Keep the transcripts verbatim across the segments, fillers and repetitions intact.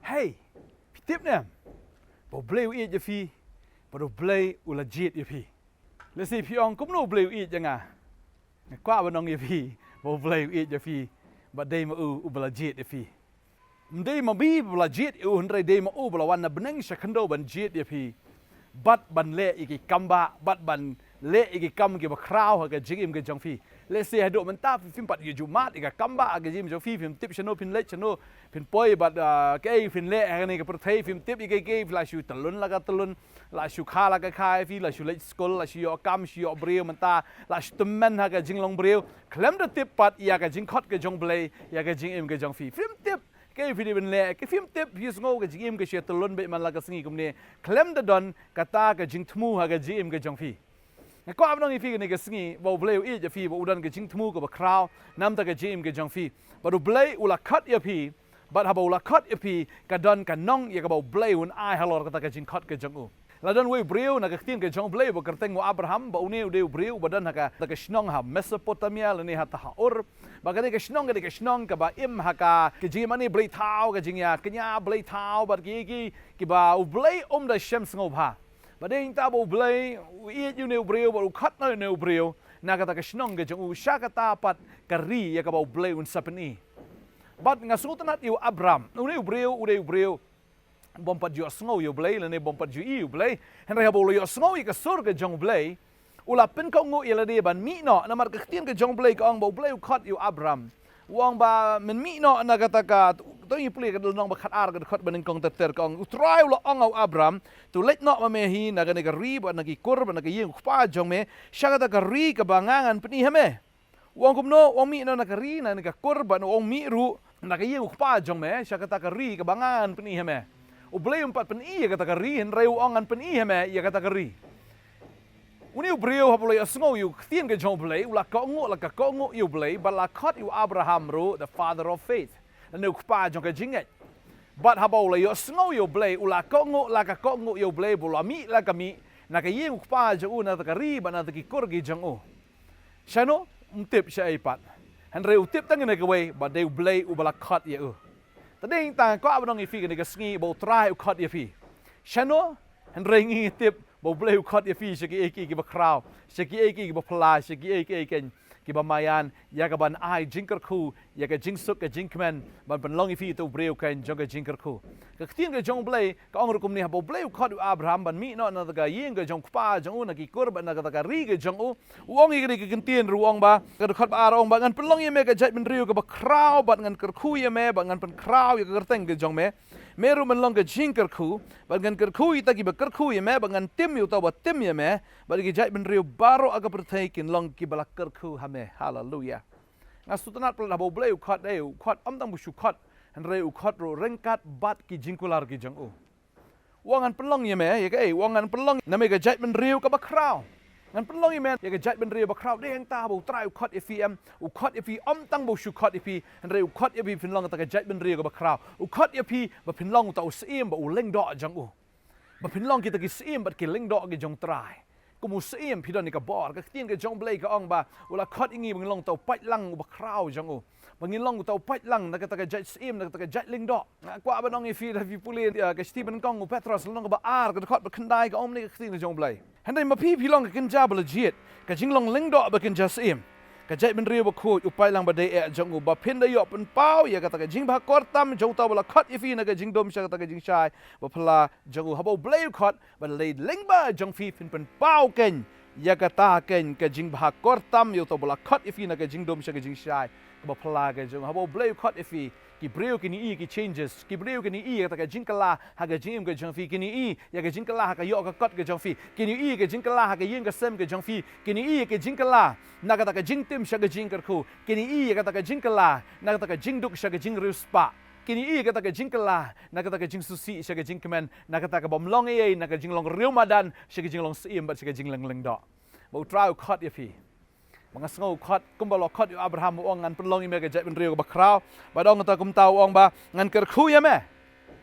Hei, phi tip ne em ba U Blei u ïeit ïa phi, bad U Blei u la jied ïa phi? Lehse phi ong, kumno U Blei u ïeit ïa nga? Nga kwah ban ong ïa phi ba U Blei u ïeit ïa phi, bad dei ma u uba la jied ïa phi. Ym dei ma phi ba la jied ïa u, hynrei dei ma u ba la wan na bneng sha khyndew ban jied ïa phi, bad ban leh ïa ki kam bah, bad ban leh ïa ki kam kiba khraw ha ka jingim ka jong phi. Lehse haduh mynta phi phim pat ïoh jumad ïa ka kam bah ha ka jingim jong phi, phim tip shano phin leit, shano phin poi, bad ah, kaei phin leh ha kane ka pyrthei, phim tip ïa kaei kaei, phi la shu tylun la ka tylun, la shu kha la ka kha ïa phi, la shu leit skul, la shu ïoh kam, shu ïoh briew mynta, la shu tymmen ha ka jinglong briew. Khlem da tip pat ïa ka jingkhot ka jong U Blei ïa ka jingim ka jong phi. Phim tip kaei phi dei ban leh, ka phim tip, phi sngew ka jingim ka shu tylun beit man la ka sngi kumne. Khlem da don kata ka jingthmu ha ka jingim ka jong phi. Nga kwah ban ong ïa phi kane ka sngi ba U Blei u ïeit ïa phi, ba u don ka jingthmu kaba khraw namar ka jingim ka jong phi. Bad U Blei u la khot ïa phi, bad haba u la khot ïa phi, ka don ka nong ïa kaba U Blei un ai halor kata ka jingkhot ka jong u. La don uwei u briew na ka ktien ka jong U Blei ba kyrteng u Abraham, ba une u dei u briew ba don ha kata ka shnong ha Mesopotamia lane ha ta ha Ur. Bad kane ka shnong ka dei ka shnong kaba im ha ka, ka jingim ane blei thaw, ka jingïakñia blei thaw bad ki, ki, kiba U Blei um da shem sngewbha. Bad dei nangta ba U Blei u ïeit ïa une u briew bad u khot noh ïa une u briew na kata ka shnong ka jong u, sha kata pat ka ri ïa kaba U Blei un sa pyni. Bad nga sngewtynnat ïa u Abram, une u briew u dei u briew bym pat ju ïohsngew ïa U Blei lane bym pat ju i ïa U Blei. Hynrei haba u la ïohsngew ïa ka sur ka jong U Blei, u la pynkohnguh ïa lade ban mih noh, namar ka ktien ka jong U Blei ka ong ba U Blei u khot ïa u Abram. U ong ba men mih noh na kata ka, to ngin pule ka lynnong ba khatar ka dkhot ba nyngkong ter ter, ka ong, U Trai u la ong ha u Abram, to leit noh ma me hi na kane ka ri bad na ki kur bad na ka ïing u kpa jong me, sha kata ka ri kaba nga ngan pyni ha me. U ong kumno? U ong mih noh na ka ri, na ka kur, bad u ong mih ruh na ka ïing u kpa jong me, sha kata ka ri kaba nga ngan pyni ha me. U Blei um pat pyni ïa kata ka ri, hynrei u ong ngan pyni ha me ïa kata ka ri. Une u briew haba u la ïohsngew ïa ka ktien ka jong U Blei, u la kohnguh, la ka kohnguh ïa U Blei, bad la khot ïa u Abraham ruh the father of faith, lane u kpa jong ka jingngeit. Bad haba u la ïohsngew ïa U Blei, u la kohnguh, la ka kohnguh ïa U Blei, bad u la mih, la ka mih na ka ïing u kpa jong u, na kata ka ri bad na kata ki kur ki jong u. Shano? Um tip shaei pat. Hynrei u tip tang kane kawei, ba dei U Blei uba la khot ïa u. Te dei nangta nga kwah ban ong ïa phi kane ka sngi ba U Trai u khot ïa phi. Shano? Hynrei ngi tip ba U Blei u khot ïa phi sha kiei kiei kiba khraw, sha kiei kiei kiba phylla, sha kiei kiei kein kiba maïan, ïa kaban ai jingkyrkhu, ïa ka jingsuk ka jingkmen, ban pynlong ïa phi ïa uta u briew kein jong ka jingkyrkhu. Ka ktien ka jong U Blei ka ong ruh kumne, haba U Blei u khot ïa u Abraham ban mih noh na kata ka ïing ka jong u kpa jong u, na ki kur bad na kata ka ri ka jong u, u ong ïa kane ka kyntien ruh, u ong ba, ka dkhot ba ar, u ong ba, ngan pynlong ïa me ka jaitbynriew kaba khraw, bad ngan kyrkhu ïa me, bad ngan pynkhraw ïa ka kyrteng ka jong me. Me ruh men long ka jingkyrkhu, bad ngan kyrkhu ïa kita kiba kyrkhu ïa me, bad ngan tim ïa uta uba tim ïa me, bad ïa ki jaitbynriew baroh ha ka pyrthei kin long kiba la kyrkhu ha me. Haleluia. Nga sngewtynnat palat haba U Blei u khot, eh, u khot, ym tang ba shu khot, hynrei u khot ruh ryngkat bad ki jingkular ki jong u. U ong ngan pynlong ïa me, ïa kaei? U ong ngan pynlong na me ka jaitbynriew kaba khraw. Ngan pynlong ïa me ïa ka jaitbynriew ba khraw. Dei hangta ba U Trai u khot ïa phi em, u khot ïa phi ym tang ba u shu khot ïa phi, hynrei u khot ïa phi phin long kata ka jaitbynriew kaba khraw. U khot ïa phi ba phin long uta u syiem bad u lyngdoh jong u. Ba phin long kita ki syiem bad ki lyngdoh ki jong U Trai. Kum u syiem phi don ïa ka bor. Ka ktien ka jong U Blei ka ong ba u la khot ïa ngi ba ngin long uta u paitlang uba khraw jong u. Ba ngin long uta u paitlang na kata ka jait syiem, na kata ka jait lyngdoh. Nga kwah ban ong ïa phi, lada phi pule ïa ka shithi ba nyngkong u Petros, lynnong kaba ar, ka dkhot ba khyndai, ka ong kumne ka ktien ka jong U Blei: Hynrei ma phi, phi long ka kynja ba la jied, ka jinglong lyngdoh ba kynja syiem, ka jaitbynriew bakhuid, u paitlang ba dei eh jong u, ba phin da ïoh pynpaw ïa kata ka jingbakor tam jong uta uba la khot ïa phi na ka jingdum sha kata ka jingshai ba phylla jong u. Haba U Blei u khot, ba lei lyngba jong phi phin pynpaw kein ïa kata kein ka jingbakor tam ïa uta uba la khot ïa phi na ka jingdum sha ka jingshai kaba phylla ka jong u. Haba U Blei u khot ïa phi, ki briew kin ïohi ki changes, ki briew kin ïohi ïa kata ka jingkylla ha ka jingim ka jong phi, kin ïohi ïa ka jingkylla ha ka ïoh ka kot ka jong phi, kin ïohi ïa ka jingkylla ha ka ïing ka sem ka jong phi, kin ïohi ïa ka jingkylla na kata ka jingtim sha ka jingkyrkhu, kin ïohi ïa kata ka jingkylla na kata ka jingduk sha ka jingriewspah. Kin ïohi ïa kata ka jingkylla na kata ka jingsngewsih sha ka jingkmen, na kata ka bym long ei ei, na ka jinglong riewmadan sha ka jinglong syiem bad sha ka jinglong lyngdoh. Ba U Trai u khot ïa phi. Ba nga sngew u khot, kumba la khot ïa u Abraham, u ong ngan pynlong ïa me ka jaitbynriew kaba khraw. Bad ong kata kumta, u ong ba ngan kyrkhu ïa me.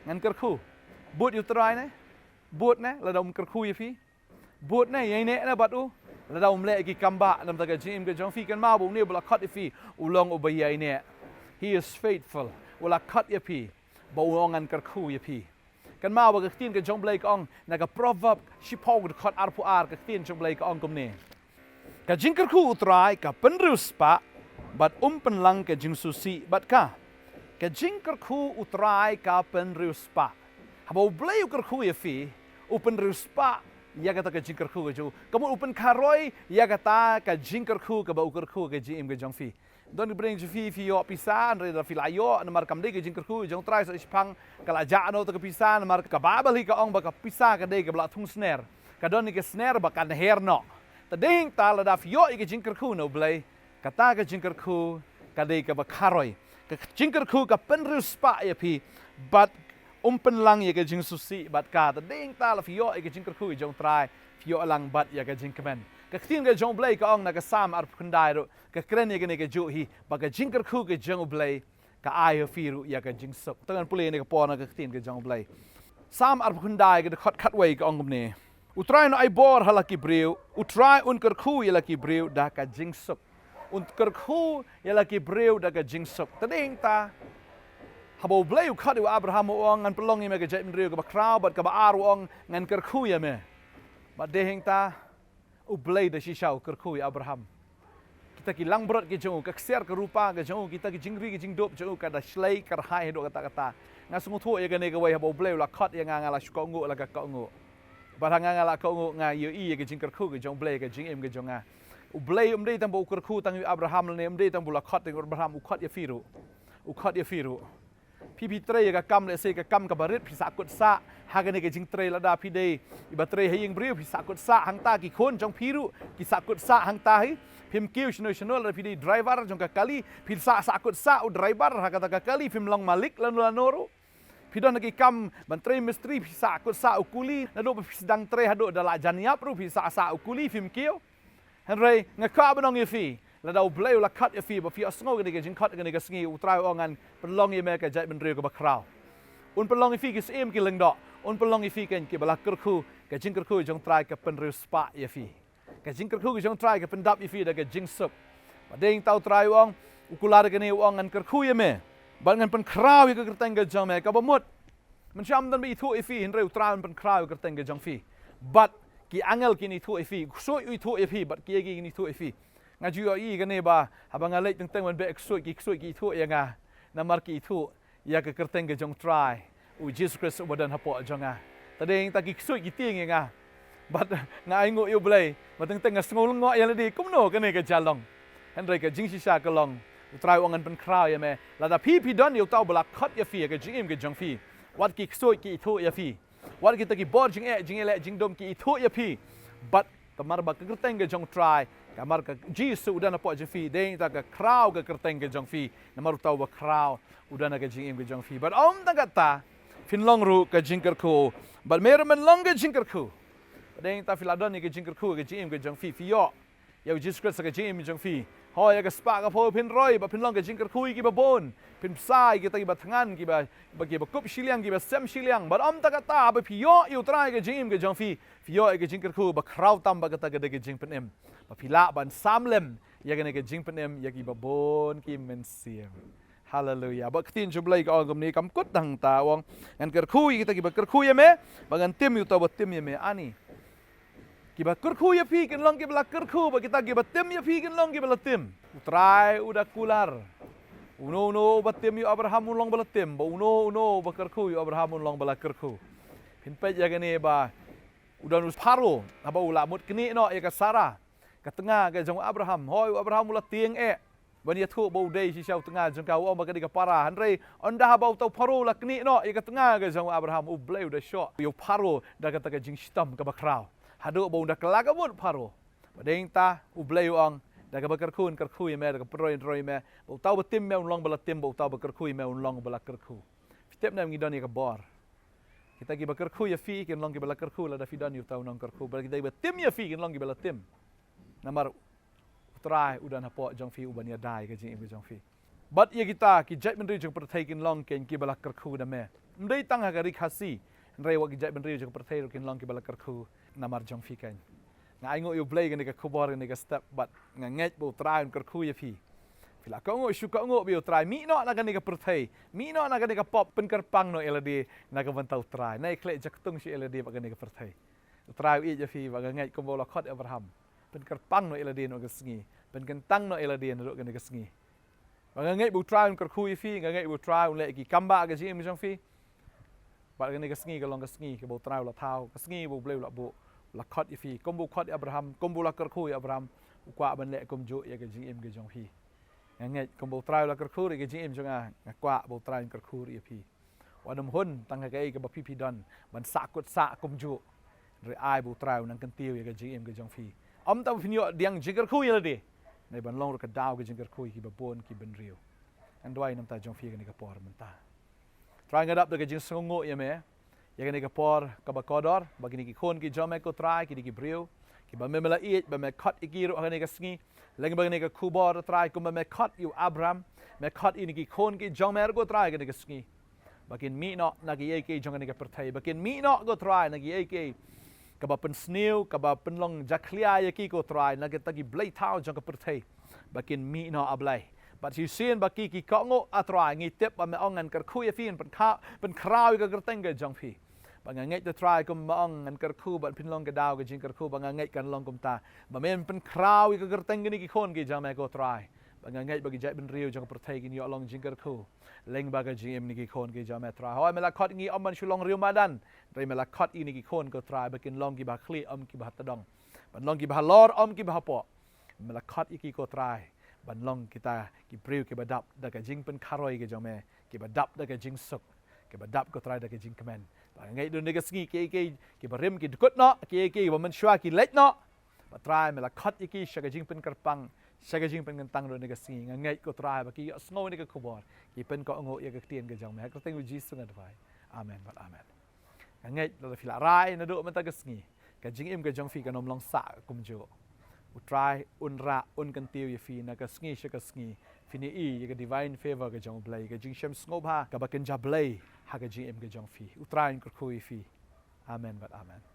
Ngan kyrkhu. Bud ïa U Trai ne? Bud ne lada um kyrkhu ïa phi? Bud ne, ïaineh ne bad u lada um leh ïa ki kam bah na ka bynta ka jingim ka jong phi? Kynmaw ba une uba la khot ïa phi u long uba ïaineh. He is faithful. U la khot ïa phi. ba u ong ngan kyrkhu ïa phi. Kynmaw ba ka ktien ka jong U Blei ka ong na ka Proverb shiphew ka dkhot arphew ar, ka ktien jong U Blei ka ong kumne: Ka jingkyrkhu U Trai ka pynriewspah, bad um pynlang ka jingsngewsih bad ka. Ka jingkyrkhu U Trai ka pynriewspah. Haba U Blei u kyrkhu ïa phi, u pynriewspah ïa kata ka jingkyrkhu ka jong u. Ka mut u pynkharoi ïa kata ka jingkyrkhu kaba u kyrkhu ka jingim ka jong phi. Don ki bneng jong phi, phi ïoh pisa, hynrei lada phi la ïoh, namar kam dei ka jingkyrkhu jong U Trai, sa shiphang ka la jah noh kata ka pisa, namar ka Baibl hi ka ong ba ka pisa ka dei kaba la thung sner. Ka don ïa ka sner ba kan her noh. Te dei hangta lada phi ïoh ïa ka jingkyrkhu na U Blei, kata ka jingkyrkhu ka dei kaba kharoi. Ka jingkyrkhu ka pynriewspah ïa phi, bad um pynlang ïa ka jingsngewsih bad ka. Te dei hangta lada phi ïoh ïa ka jingkyrkhu jong U Trai, phi ïoh lang bad ïa ka jingkmen. Ka ktien ka jong U Blei ka ong na ka Salm arphew khyndai ruh, ka kren ïa kane kajuh hi, ba ka jingkyrkhu ka jong U Blei ka ai ha phi ruh ïa ka jingsuk. To ngan pule ïa kane ka por na ka ktien ka jong U Blei. Salm arphew khyndai ka dkhot khatwei ka ong kumne: U Trai un ai bor ha la ki briew, U Trai un kyrkhu ïa la ki briew da ka jingsuk. Un kyrkhu ïa la ki briew da ka jingsuk. Te dei hangta, haba U Blei u khot ïa u Abraham u ong ngan pynlong ïa me ka jaitbynriew kaba khraw, bad kaba ar u ong ngan kyrkhu ïa me. Bad dei hangta, U Blei da shisha u kyrkhu ïa u Abraham. Kita ki langbrot ki jong u, ka ksiar ka rupa ka jong u, kita ki jingri ki jingdup jong u, ka da shlei ka rhai haduh katta katta. Nga sngewthuh ïa kane kawei, haba U Blei u la khot ïa nga, nga la shu kohnguh la ka kohnguh. Bad ha nga, nga la kohnguh, nga ïohi ïa ka jingkyrkhu ka jong U Blei ka jingim ka jong nga. U Blei um dei tang ba u kyrkhu tang ïa u Abraham lane, um dei tang ba u la khot tang ïa u Abraham, u khot ïa phi ruh. U khot ïa phi ruh. Phi, phi trei ïa ka kam, lehse ka kam kaba rit, phi sahkut sah ha kane ka jingtrei. Lada phi dei iba trei ha ïing briew, phi sahkut sah hangta, ki khun jong phi ruh ki sahkut sah hangta hi. Phim kiew shano shano. Lada phi dei driver jong ka kali, phi sah, sahkut sah u driver ha kata ka kali, phim long malik lano lano ruh. Phi don ha ki kam ban trei mistri, phi sahkut sah u kuli, naduh ba phi sdang trei haduh da la jan ïap ruh phi sah sah u kuli, phim kiew. Hynrei nga kwah ban ong ïa phi, lada U Blei u la khot ïa phi, ba phi ïohsngew kane ka jingkhot kane ka sngi, U Trai u ong ngan pynlong ïa me ka jaitbynriew kaba khraw. Un pynlong ïa phi ki syiem ki lyngdoh, un pynlong ïa phi kein kiba la kyrkhu, ka jingkyrkhu jong U Trai ka pynriewspah ïa phi. Ka jingkyrkhu ka jong U Trai ka pyndap ïa phi da ka jingsuk. Bad dei hangta U Trai u ong, u kular kane u ong ngan kyrkhu ïa me, bad ngan pynkhraw ïa ka kyrteng ka jong me, kaba mut. Mynshem don ba ithuh ïa phi, hynrei U Trai un pynkhraw ïa ka kyrteng ka jong phi. Bad ki angel kin ithuh ïa phi, u ksuid u ithuh ïa phi, bad kiei kiei kin ithuh ïa phi. Nga ju ïohi kane ba haba nga leit teng teng ban beh ksuid, ki ksuid ki ithuh ïa nga. Namar ki ithuh ïa ka kyrteng ka jong U Trai, U Jisu Khrist uba don hapoh jong nga. Te dei hangta ki ksuid ki tieng ïa nga. Bad nga ainguh ïa U Blei, ba teng teng nga sngew lyngngoh ïa lade kumno kane ka jia long. Hynrei ka jingshisha ka long, U Trai u ong ngan pynkhraw ïa me. Lada phi, phi don ïa uta uba la khot ïa phi ha ka jingim ka jong phi, wat ki ksuid ki ithuh ïa phi. Wat kita ki bor jingeh, jingeh leh, jingdum ki ithuh ïa phi. Bad namar ba ka kyrteng ka jong U Trai, namar ka Jisu u don hapoh jong phi, dei hangta ka khraw ka kyrteng ka jong phi. Namar uta uba khraw u don ha ka jingim ka jong phi. Bad ym tang katta, phin long ruh ka jingkyrkhu. Bad me ruh men long ka jingkyrkhu. Bad dei hangta phi la don ïa ka jingkyrkhu ka jingim ka jong phi, phi ïoh ïa U Jisu Khrist ha ka jingim jong phi. Hooid, ïa ka spah ka phew phin roi, bad phin long ka jingkyrkhu ïa kiba bun. Phin bsa ïa kita kiba thngan, kiba, ba, kiba kup shiliang, kiba sem shiliang. Bad ym tang katta, ba phi ïoh ïa U Trai ha ka jingim ka jong phi, phi ïoh ïa ka jingkyrkhu ba khraw tam, ba kata ka dei ka jingpynim. Ba phi lah ban sam lem ïa kane ka jingpynim ïa kiba bun ki mynsiem. Haleluya. Bad ka ktien jong U Blei ka ong kumne, kam kut hangta, u ong ngan kyrkhu ïa kita kiba kyrkhu ïa me, bad ngan tim ïa uta uba tim ïa me. Ani, kiba kyrkhu ïa phi kin long kiba la kyrkhu, bad kita kiba tim ïa phi kin long kiba la tim. U Trai u da kular, uno uno uba tim ïa u Abraham un long ba la tim, bad uno uno uba kyrkhu ïa u Abraham un long ba la kyrkhu. Phin peit ïa kane ba u don u Pharaoh, haba u la mut knieh noh ïa ka Sarah, ka tnga ka jong u Abraham. Hooid, u Abraham u la tieng eh ban ïathuh ba u dei shisha u tnga jong ka, u ong ba ka dei ka para. Hynrei ynda haba uta u Pharaoh u la knieh noh ïa ka tnga ka jong u Abraham, U Blei u da shoh ïa u Pharaoh da kata ka jingshitom kaba khraw, haduh ba u da kylla ka mut Pharaoh. Bad dei hangta U Blei u ong, da kaba kyrkhu un kyrkhu ïa me, da kaba pynroi un roi ïa me. Bad uta uba tim ïa me un long ba la tim, bad uta uba kyrkhu ïa me un long ba la kyrkhu. Phi tip ne em, ngi don ïa ka bor. Kita kiba kyrkhu ïa phi kin long kiba la kyrkhu lada phi don ïa uta u nongkyrkhu. Bad kita kiba tim ïa phi kin long kiba la tim. Namar U Trai u don hapoh jong phi, u ban ïada ïa ka jingim ka jong phi. Bad ïa kita ki jaitbynriew jong ka pyrthei kin long kein kiba la kyrkhu da me. Ym dei tang ha ka ri Khasi, hynrei wat ki jaitbynriew jong ka pyrthei ruh kin long kiba la kyrkhu namar jong phi kein. Nga ainguh ïa U Blei kane ka khubor, kane ka step, bad nga ngeit ba U Trai un kyrkhu ïa phi. Phi la kohnguh, shu kohnguh bad U Trai, mih noh na kane ka pyrthei, mih noh na kane ka pop, pynkyrpang noh ïa lade na ka bynta U Trai. Nai khleh jaktung sha ïa lade bad kane ka pyrthei. U Trai u ïeit ïa phi, bad nga ngeit kumba u la khot Abraham. Pynkyrpang noh ïa lade naduh ka sngi, pynkyntang noh ïa lade naduh kane ka sngi. Bad nga ngeit ba U Trai un kyrkhu ïa phi, nga ngeit ba U Trai un leh ki kam ba ha ka jingim jong phi. Bad kane ka sngi ka long ka sngi kaba U Trai u la thaw, ka sngi ba U Blei u la buh, u la khot ïa phi, kumba u khot ïa Abraham, kumba u la kyrkhu ïa Abraham, u kwah ban leh kumjuh ïa ka jingim ka jong phi. Nga ngeit kumba U Trai u la kyrkhu ïa ka jingim jong nga, nga kwah ba U Trai un kyrkhu ïa phi. Wat nym hun tang ha kaei kaba phi phi don ban sah kut sah kumjuh. Hynrei ai ba U Trai un nang kyntiew ïa ka jingim ka jong phi. Ym tang ba phin ïoh diang jingkyrkhu ïa lade, hynrei ban long ruh ka daw ka jingkyrkhu ïa kiba bun ki bynriew. Ngan duwai namar jong phi kane ka por mynta. Trai, nga dap da ka jingsngewnguh ïa me ïa kane ka por kaba kordor, ba kine ki khun ki jong me ko Trai, kine ki briew kiba me me la ïeit, ba me khot ïa ki ruh ha kane ka sngi. Lem bad kane ka khubor Trai, kumba me khot ïa u Abraham, me khot ïa kine ki khun ki jong me ruh ko Trai kane ka sngi, ba kin mih noh na kiei kiei jong kane ka pyrthei, ba kin mih noh ko Trai na kiei kiei kaba pynsniew, kaba pynlong jakhlia ïa ki ko Trai na kita ki blei thaw jong ka pyrthei. Ba kin mih noh, A Blei. Bad shisien ba ki ki kohnguh, A Trai, ngi tip ba me ong ngan kyrkhu ïa phi, ngan pynkha-, pynkhraw ïa ka kyrteng ka jong phi. Ba nga ngeit, A Trai, kumba me ong ngan kyrkhu bad phin long ka daw ka jingkyrkhu, ba nga ngeit kan long kumta. Ba men pynkhraw ïa ka kyrteng kine ki khun ki jong me ko Trai. Ba nga ngeit ba ki jaitbynriew jong ka pyrthei kin ïoh long jingkyrkhu lem bad ka jingim kine ki khun ki jong me Trai. Hooid, me la khot ïa ngi ym ban shu long riew madan, hynrei me la khot ïa kine ki khun ko Trai ba kin long kiba khlieh, ym kiba ha tdong, ban long kiba halor, ym kiba hapoh. Me la khot ïa ki ko Trai ban long kita ki briew kiba dap da ka jingpynkharoi ka jong me, kiba dap da ka jingsuk, kiba dap ko Trai da ka jingkmen. Ba nga ngeit naduh kane ka sngi kiei kiei kiba rim ki dkut noh, kiei kiei kiba mynshuwa ki leit noh. Ba Trai, me la khot ïa ki sha ka jingpynkyrpang, sha ka jingpynkyntang naduh kane ka sngi. Nga ngeit ko Trai ba ki ïohsngew ïa kane ka khubor, ki pynkohnguh ïa ka ktien ka jong me. Ha ka kyrteng U Jisu nga duwai. Amen bad amen. Nga ngeit lada phi la rai naduh mynta ka sngi, ka jingim ka jong phi kan ym long sah kumjuh. U Trai un rah, un kyntiew ïa phi na ka sngi sha ka sngi. Phin ïohi ïa ka divine favor ka jong U Blei, ka jingshem sngewbha kaba kynja Blei ha ka jingim ka jong phi. U Trai un kyrkhu ïa phi. Amen bad amen.